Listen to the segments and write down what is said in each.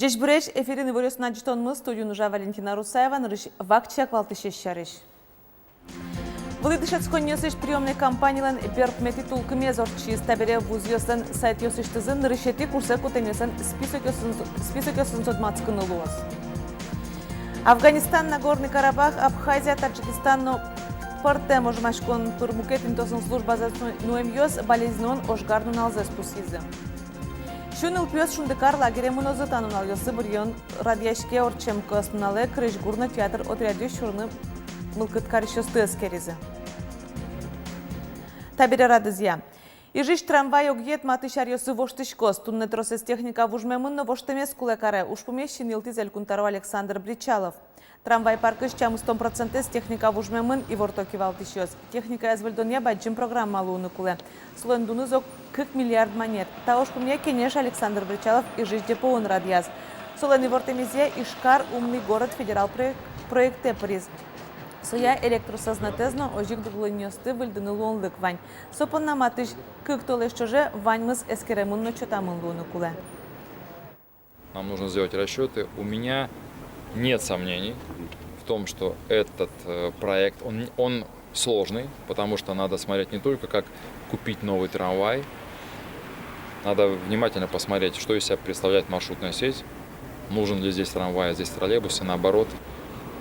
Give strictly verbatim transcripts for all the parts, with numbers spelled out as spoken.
Ӟечбуресь! Эфирын «Иворъёс» но адӟытонмы, студиын ужа Валентина Русаева. Нырысь вакчияк валтӥсез сярысь. Вылӥ дышетсконниосысь приёмной кампанилэн берпуметӥ тулкымез ортчиз. Табере вузъёслэн сайтъёсысьтызы нырысетӥ курсэ кутэмъёслэн списокъёсын, списокъёсын тодматскыны луоз. Афганистан, Нагорный Карабах, Абхазия, Таджикистан но пӧртэм ожмаськон пыр мукет интыосын службазэс нуэмъёс Балезинын ожгар нуналзэс пусйизы. Сю нылпиос «Шундыкар» лагере мынозы. Та нуналъёсы быръён радъяське. Ортчем кӧснуналэ крезьгур но театр отрядъёс сюрыны мылкыд карисьёсты эскеризы. Табере радызъя. Ижысь трамвай огъет матысь аръёсы воштӥськоз. Туннэ тросэз техника вужмемын, но воштэмез кулэ каре. Ужпумез синйылтӥз Элькун тӧро Александр Бречалов. Трамвай паркысь тямыстон процентэз техника вужмемын, иворто кивалтӥсьёс. Техникаез выльдонъя бадӟым программа луыны кулэ. Солэн дуныз ог кык миллиард манет. Та ужпумъя «Кенеш» Александр Бречалов Ижысь депоын радъяз. Солэн ивортэмезъя, Ижкар «Умный город» федерал проек-, проектэ пыриз. Соя электросазнэтэз но озьы ик дугдылонъёсты выльдыны луонлык вань. Со понна матысь кык толэзь ӵоже ваньмыз эскеремын но чотамын луыны кулэ. Нам нужно сделать расчёты. У меня нет сомнений в том, что этот, э, проект, он, он сложный, потому что надо смотреть не только, как купить новый трамвай, надо внимательно посмотреть, что из себя представляет маршрутная сеть, нужен ли здесь трамвай, а здесь троллейбус, и наоборот.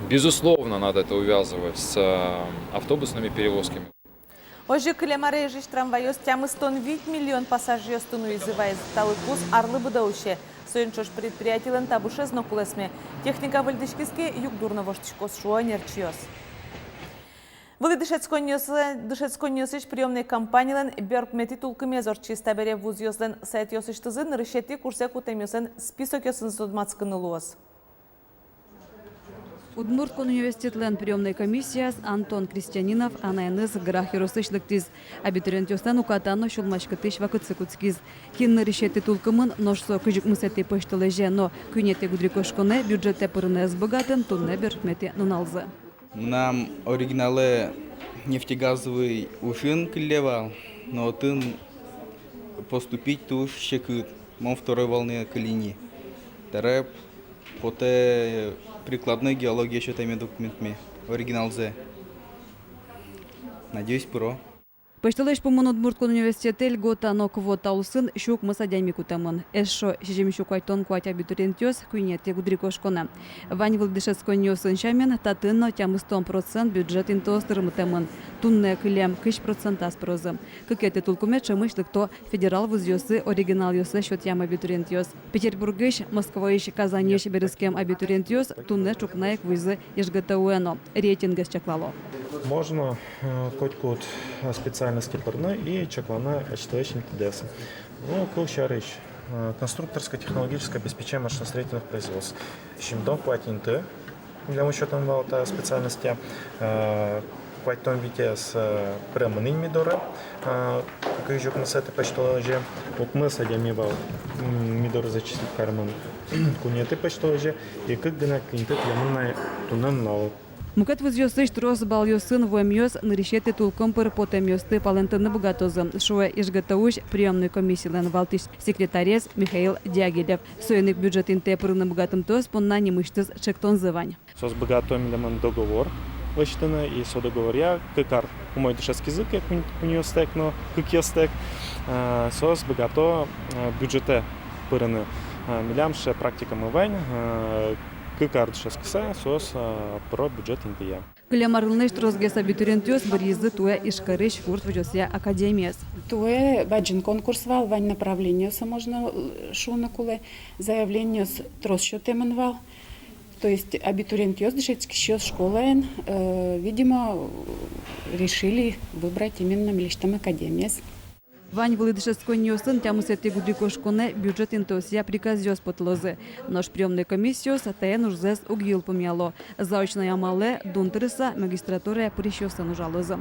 Безусловно, надо это увязывать с, э, автобусными перевозками. Озьы кылем аре Ижысь трамвайёс тямыстон вить миллион пассажиръёсты нуизы вайиз. Та лыдпус арлы быдэ усе. Соин ӵош предприятилэн табышез но кулэсме. Техника выльдӥськиз ке, югдур но воштӥськоз, шуо ӧнерчиос. Вылӥ дышетсконниослэн, дышетсконниосысь приёмной кампанилэн берпуметӥ тулкымез ортчиз. Табере вузъёслэн сайтъёсысьтызы нырысетӥ курсэ кутэмъёслэн списокъёсын тодматскыны луоз. Удмурт кун университетлэн приёмной комиссияз Антон Крестьянинов анаеныз Грах ёросысь лыктӥз. Абитуриентъёслэн уката но сюлмаськытӥсь вакытсы кутскиз. Кин нырысетӥ тулкымын, нош со кызь укмысэтӥ пӧсьтолэзе но куинетӥ гудырикошконэ бюджетэ пырыны ӧз быгаты туннэ берпуметӥ нуналзэ. Мынам оригиналэ нефтегазовый ужын кылле вал, но отын поступить туж секыт, мон второй волнае кыли ни. Табере потэ прикладной геология сётэме документме, оригиналзэ. Надеюсь, пыро. Пӧсьтолэзь пумын Удмурт кун университетэ льгота но квота улсын сю укмыс адями кутэмын. Эшшо сизьымсю куатьтон куать абитуриентъёс куинетӥ гудырикошконэ. Вань вылӥ дышетсконниосын сямен, татын но тямыстон процент бюджет интыос тырмытэмын. Туннэ кылем кызь процентаз пырозы. Кыкетӥ тулкуме ӵемысь лыкто федерал вузъёсы оригиналъёссэс сётъям абитуриентъёс. Петербургысь, Москваысь, Казаньысь берытскем абитуриентъёс туннэ ӵукна ик вуизы ИжГТУ-е но. Рейтингез чаклало. Можно, э, котькуд, э, специальносте пырыны и чакланы ачиз интыдэс. Ну, кыл сярысь, э, конструкторско-технологическое обеспечение машиностроительных производств. Сизьымдон куать инты милям учётын вал та специальностья, э, куатьтон витез, э, пыремын ини ми доры, э, кызь укмысэтӥ пӧсьтолэзе, укмыс адями вал, м, ми доры зачислить каремын куинетӥ пӧсьтолэзе, и кык гинэ инты тӥлемын на туннэ нуналлы. Мукет вузъёсысь трос балъёсын вуэмъёс нырысетӥ тулкым пыр потэмъёсты палэнтыны быгатозы, шуэ ИжГТУ-ысь приёмной комиссилэн валтӥсь секретарез Михаил Дягилев. Соин ик бюджет интые пырыны быгатымтэос понна нимысьтыз ӵектонзы вань. Соос быгато милемын договор лэсьтыны, и со договоръя кык ар умой дышетскизы ке куинь-, куиньёстэк но кыкъёстэк, э, соос быгато, э, бюджетэ пырыны. Э, милям сыӵе практикамы вань, э, кык ар дышетскыса, соос, э, пыро бюджет интые. Кылем арлэсь тросгес абитуриентъёс быръизы туэ Ижкарысь гурт вузъёсъя академиез. Туэ бадӟым конкурс вал, вань направлениосы, можно, э, шуыны кулэ, заявлениос трос сётэмын вал. То есть абитуриентъёс, дышетскисьёс школаын, э, видимо, решили выбрать именно милесьтым академиез. Вань вылӥ дышетсконниосын тямысэтӥ гудырикошконэ бюджет интыосъя приказъёс потылозы. Нош приёмной комиссиос таин ужзэс уг йылпумъяло. Заочной амалэ дун тырыса магистратурае пырисьёсын ужалозы.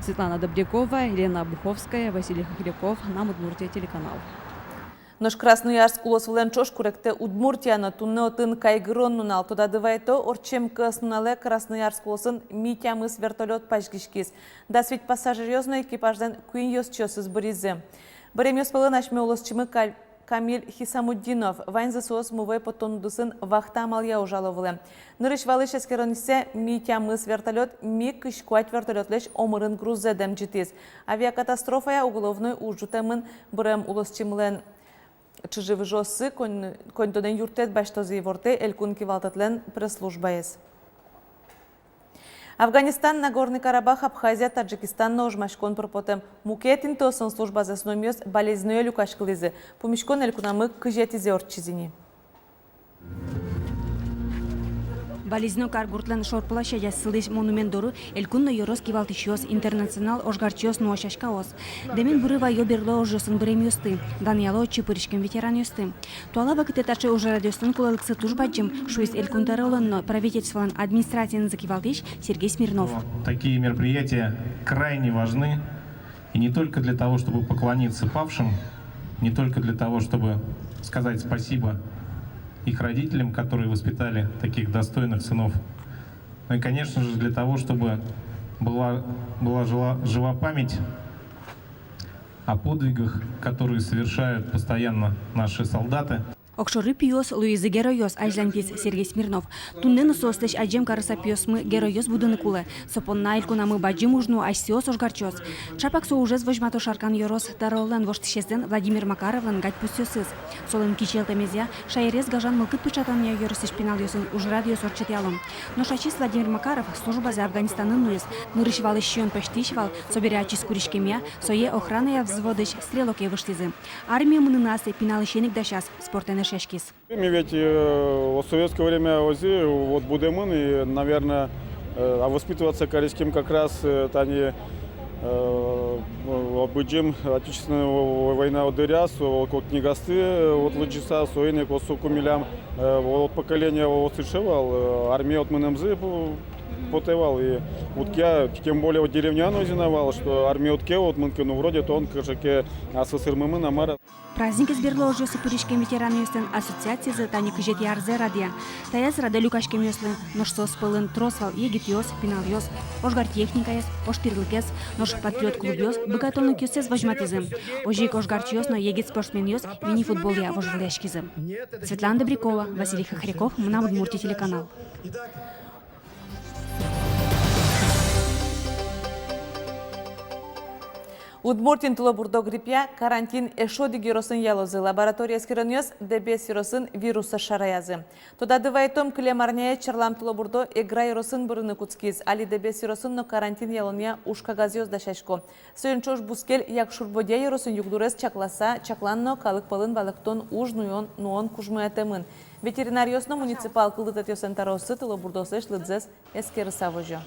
Светлана Добрякова, Елена Обуховская, Василий Хохряков, «Моя Удмуртия» телеканал. Нош Красноярск улос вылэм ӵош куректэ Удмуртия но. Туннэ отын кайгырон нунал. Тодады вайто, ортчем кӧснуналэ Красноярск улосын Ми тямыс вертолёт пазьгиськиз. Дас вить пассажиръёс но экипажлэн куинь ёзчиосыз быризы. Быремъёс пӧлын асьме улосчимы Каль-, Камиль Хисамутдинов. Ваньзы соос мувӧй поттон удысын вахта амалъя ужало вылэм. Нырысь валысь эскеронъёсъя, Ми тямыс вертолёт Ми кызь куать вертолётлэсь омырын груззэ дэмӟытӥз. Авиакатастрофая уголовной уж ӝутэмын. Бырем улосчимылэн чыжы-выжыоссы, конь-, коньдонэн юрттэт басьтозы, ивортэ элькун кивалтэтлэн пресс-службаез. Афганистан, Нагорный Карабах, Абхазия, Таджикистан но ожмаськон пыр потэм. Мукет интыосын службазэс номъёс Балезиное люкаськылӥзы. Пумиськон элькунамы кызетӥзэ ортчиз ини. Балезино каргуртлэн шор пыласькем сылӥсь монумент доры элькун но ёрос кивалтӥсьёс, интернационал ожгарчиос но сяськаос. Дэмен быры вайо берло ожъёсын быремъёсты, данъяло отчы пыриськем ветеранъёсты. Туала вакытэ таӵе ужрадъёслэн кулэлыксы туж бадӟым, шуиз элькун тӧролэн но правительстволэн администрациенызы кивалтӥсь Сергей Смирнов. Такие мероприятия крайне важны, и не только для того, чтобы поклониться павшим, не только для того, чтобы сказать спасибо их родителям, которые воспитали таких достойных сынов, но и, конечно же, для того, чтобы была, была жила-, жива память о подвигах, которые совершают постоянно наши солдаты. Огшоры пиос луизы геройёс, азьланьтӥз Сергей Смирнов. Туннэ но соослэсь адӟем карыса пиосмы геройёс будыны кулэ. Со понна элькунамы бадӟым уж нуо асьсэос, ожгарчиос. Чапак со ужез возьмато Шаркан ёрос тӧролэн воштӥсезлэн Владимир Макаровлэн гадьпусъёсыз. Солэн кичӧлтэмезъя шаерез гажан мылкыд пыӵатонъя ёросысь пиналъёсын ужрадъёс ортчытъяло. Нош ачиз Владимир Макаров службазэ Афганистанын нуиз. Нырысь валысь сиён пӧзьтӥсь вал, собере ачиз куриськемъя сое охраная взводысь стрелоке выжтӥзы. Армие мыныны аслаз пиналысен ик дасяз, спортэн эшъяськиз. Ми ведь, э, в советское время озьы вот будэмын, и, наверное, э, а воспитываться кариським как раз, э, тани, э, быдӟым Отечественной война дыръя, со вот книгаосты, э, вот лыдӟыса, соин ик вот соку милям, э, вот поколение вот сыӵе вал, э, армие вот мынэмзы по-, потэ вал, и уд ке, тем более вот деревняын озьы на вал, что армие уд ке вот мынкы, ну, вроде тон кыӵе ке асэсырмымын, а мар-а. Праздникез берло ожъёсы пыриськем ветеранъёслэн ассоциацизы тани кызетӥ арзэ радъя. Таяз радэ люкаськемъёслы, нош соос пӧлын трос вал егитъёс, пиналъёс. Ожгар техникаез, ожтӥрлыкез, нош патриот клубъёс быгатонлыкъёссэс возьматӥзы. Озьы ик ожгарчиос но егит спортсменъёс мини-футболъя вожвылъяськизы. Светлана Добрякова, Василий Хохряков, «Моя Удмуртия» телеканал. Удмуртиын тылобурдо гриппъя карантин эшшо одӥг ёросын ялозы. Лаборатория эскеронъёс Дэбес ёросын вирусэз шараязы. Тодады вайытом, кылем арняе черлам тылобурдо Эгра ёросын бырыны кутскиз. Али Дэбес ёросын но карантин ялонъя уж кагазъёс дасясько. Соин ӵош бускель Якшур-Бӧдья ёросын югдурез чакласа, чаклан но калык пӧлын валэктон уж нуон, нуон кужмоятэмын. Ветеринаръёс но муниципал кылдытэтъёслэн тӧрооссы тылобурдоослэсь лыдзэс эскерыса возё.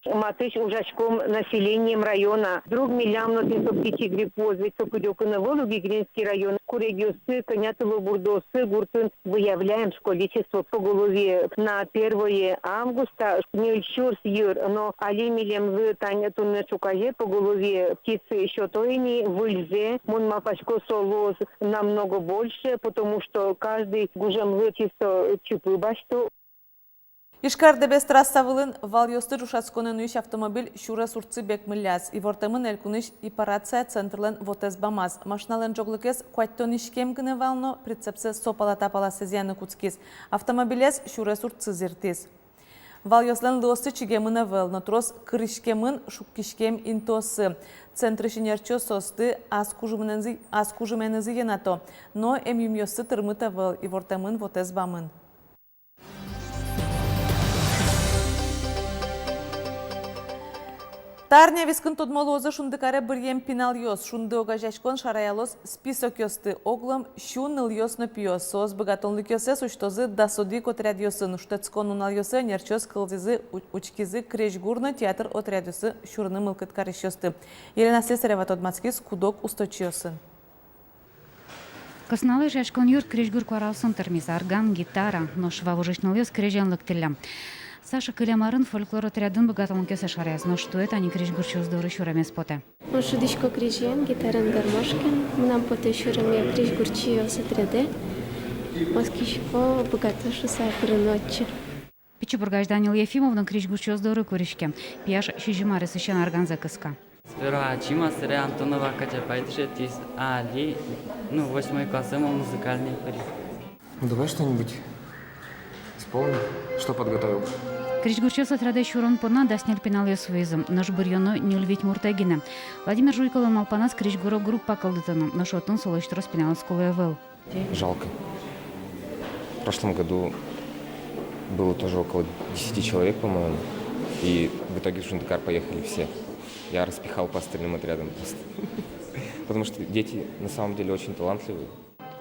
Матысь ужаськом населением района. Вдруг милям но тӥни со птичий гриппоз, ведь со кыдёкын ӧвӧл ук, Игринский район. Курегъёсты, кӧня тылобурдоосы гуртын. Выявляем количество поголовья на первое августа ньыль сюрс йыр, но али милемлы тани туннэ ӵуказе поголовье птицы сёто ини выльзэ. Мон малпасько, со луоз намного больше, потому что каждый гужемлы чисто чипы басьто. Ижкар-Дэбес трасса вылын валъёсты ӵошатсконэ нуись автомобиль сюрес урдсы бекмылляз. Ивортэмын элькунысь ипарация центрлэн вотэс бамаз. Машиналэн ӝоглыкез куатьтон иськем гинэ вал но, прицепсэ со палата палаз ӧзъяны кутскиз. Автомобилез сюрес урдсыз иртӥз. Валъёслэн лыоссы чигемын ӧвӧл, но трос кыриськемын шуккиськем интыоссы. Центрысь ӧнерчиос соосты ас кужыменызы, ас кужыменызы йӧнато, но эмъюмъёссы тырмыт ӧвӧл, ивортэмын вотэс бамын. Та арня вискын тодмо луозы Шундыкаре быръем пиналъёс. «Шунды» огазеяськон шараялоз списокъёсты. Оглом сю нылъёс но пиос. Соос быгатонлыкъёссэс усьтозы дас одӥг отрядъёсын. Шутэтскон нуналъёсы ӧнерчиос кылзӥзы, у-, учкизы крезьгур но театр отрядъёсы сюрыны мылкыд карисьёсты. Елена Слесарева тодматскиз куд-ог усточиосын. Кӧснуналэ Эшъяськон юрт крезьгур куараосын тырмиз: арган, гитара. Нош вавожысь нылъёс крезен лыктӥллям. Саша кылем арын фольклор отрядын быгатонлыкъёссэ шараяз, нош туэ тани крезьгурчиос доры сюремез потэ. Мон шудӥсько крезен, гитараен, гармошкаен. Мынам потэ сюреме крезьгурчиос отрядэ. Оскисько, быгато шуса пырыны отчы. Пичи Пургаысь Данил Ефимов но крезьгурчиос доры куриське. Пияш сизьым аресысен арганзэ кыска. Сперва ачим, а сэре Антонова Катя пай дышетӥз, а али, ну, восьмой классэ мон музыкальный пыри. Ну, давай что-нибудь исполним, что подготовил. Крезьгурчиос отрядэ сюрон понна дас ньыль пиналъёс вуизы, нош быръёно ньыль-вить муртэ гинэ. Владимир Жуйковлэн малпаназ крезьгуро группа кылдытоно, нош отын солэсь трос пиналъёс кулэ ӧвӧл. Жалко. В прошлом году было тоже около десяти человек, по-моему, и в итоге в Шундыкар поехали все. Я распихал по остальным отрядам просто. Потому что дети на самом деле очень талантливые.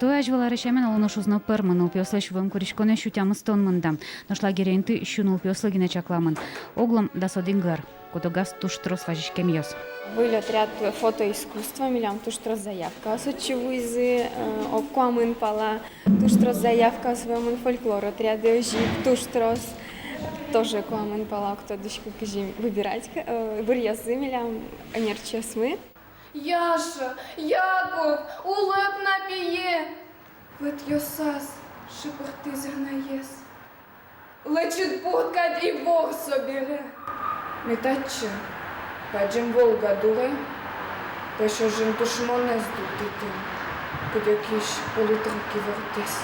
Туэ азьвыл аресямен улоно шуыны пӧрмиз. Нылпиослэсь вуэм куриськонэз сю тямыстон мында. Нош лагере инты сю нылпиослы гинэ чакламын. Оглом дас одӥг гар. Куд-огаз туж трос вазиськемъёс. Выль отряд фотоискусства, милям туж трос заявкаос отчы вуизы, э, ог куамын пала. Туж трос заявкаос вуэмын фольклор отрядэ, озьы ик туж трос. Тоже куамын пала, уг тодӥськы, кызьы выбирать, э, быръёзы милям ӧнерчиосмы. Яша, Яков, улэп на, пие! Вӧтъёсаз шыпыртӥз анаез. Лэчыт пот кадь ивор собере. Ми татчы, бадӟым Волга дуре, пӧсь ожын тушмонэз дугдытӥм, кыдёкысь политрук ивортӥз.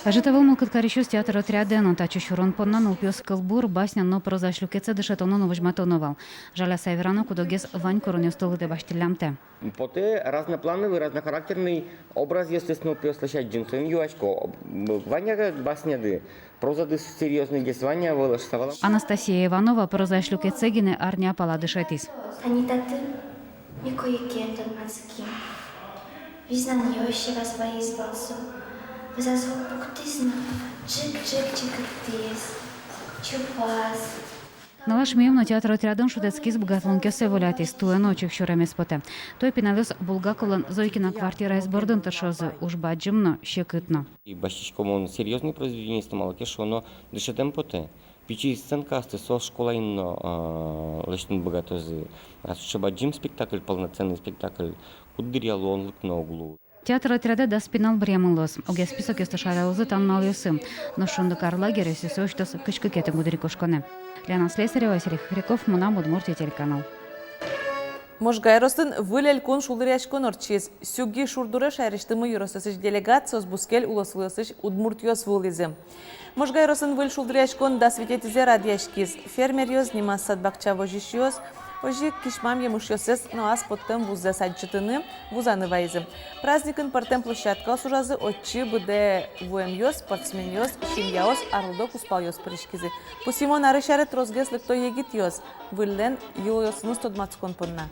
Ӧжыт ӧвӧл мылкыд карисьёс театр отрядэ но. Татчы сюрон понна нылпиос кылбур, басня но прозаысь люкетсэ дышетоно но возьматоно вал. Жаляса верано, куд-огез вань куронъёсты лыдэ басьтӥллямтэ. Потэ разноплановый, разнохарактерный образъёсты нылпиослэсь адӟим, соин юасько: вань-а басняды, прозады серьёзныйгес вань-а, валаськыса вал-а. Анастасия Иванова прозаысь люкетсэ гинэ арня пала дышетӥз. Тани татын ми койыкен тодматским. Визнанъёс сьӧраз ваиз вал со. Вӧзаз уг пуктӥз но, ӝик-ӝик чигыртӥз, чупаз. Нылаш миым но театр отрядын шутэтскиз, быгатонлыкъёссэ волятӥз, туэ но отчы ик сюремез потэ. Туэ пиналъёс Булгаковлэн Зойкина квартираез бордын тыршозы, уж бадӟым но, секыт но. И басьтӥсько мон серьёзный произведениосты, малы ке шуоно, дышетэм потэ. Пичи сценкаосты соос школаын но, а, лэсьтыны быгатозы. А сыӵе бадӟым спектакль, полноценный спектакль, куддыръя луонлык но уг луы. Театр отрядэ дас пинал быръемын луоз. Огъя списокъёсты шараялозы та нуналъёсы. Нош Шундыкар лагерь ӧсъёсыз усьтоз кызь кыкетӥ гудырикошконэ. Лена Слесарева, Василий Хохряков, «Мынам Удмуртие» телеканал. Можга ёросын выль элькун шулдыръяськон ортчиз. Сюги шур дуре шаерысьтымы ёросъёсысь делегациос, бускель улосвылъёсысь удмуртъёс вуылӥзы. Можга ёросын выль шулдыръяськон дас витетӥзэ радъяськиз. Фермеръёс, нимаз сад-бакча возисьёс, озьы ик кисьмам емышъёссэс но ас поттэм вуззэс адӟытыны, вузаны вайизы. Праздникын пӧртэм площадкаос ужазы, отчы быдэ вуэмъёс, спортсменъёс, семьяос, арлыдо кузпалъёс пыриськизы. Пусйымон арысь аре тросгес лыкто егитъёс выльлэн йылолъёсыныз тодматскон понна.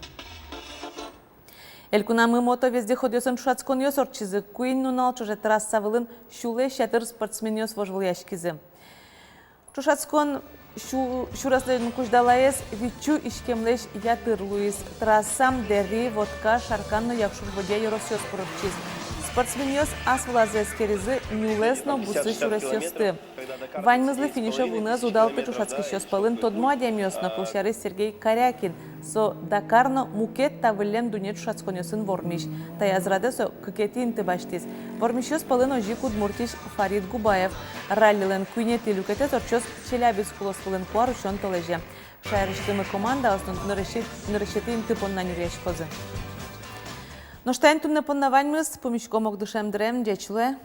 Элькунамы мото вездеходъёсын ӵошатсконъёс ортчизы. Куинь нунал ӵоже трасса вылын сюлэсь ятыр спортсменъёс вожвылъяськизы. Ӵошатскон сю-, сюреслэн кузьдалаез витьсю иськемлэсь ятыр луиз. Трассам Дэри, Вотка, Шаркан но Якшур-Бӧдья ёросъёс пыр ортчиз. Спортсменъёс ас вылазы эскеризы нюлэс но бусы сюресъёсты. Ваньмызлы финише вуыны ӧз удалты ӵошатскисьёс пӧлын тодмо адямиос но, кылсярысь, Сергей Карякин. Со Дакар но мукет та выллем дунне ӵошатсконъёсын вормись. Таяз радэ со кыкетӥ инты басьтӥз. Вормисьёс пӧлын озьы ик Удмуртиысь Фарид Губаев. Раллилэн куинетӥ люкетэз ортчоз Челябинск улосвылын куарусён толэзе. Шаерысьтымы командаос но нырысетӥ, нырысетӥ инты понна нюръяськозы. Нош таин туннэ понна ваньмыз. Пумиськом ог дышем дырем. Ӟеч луэ.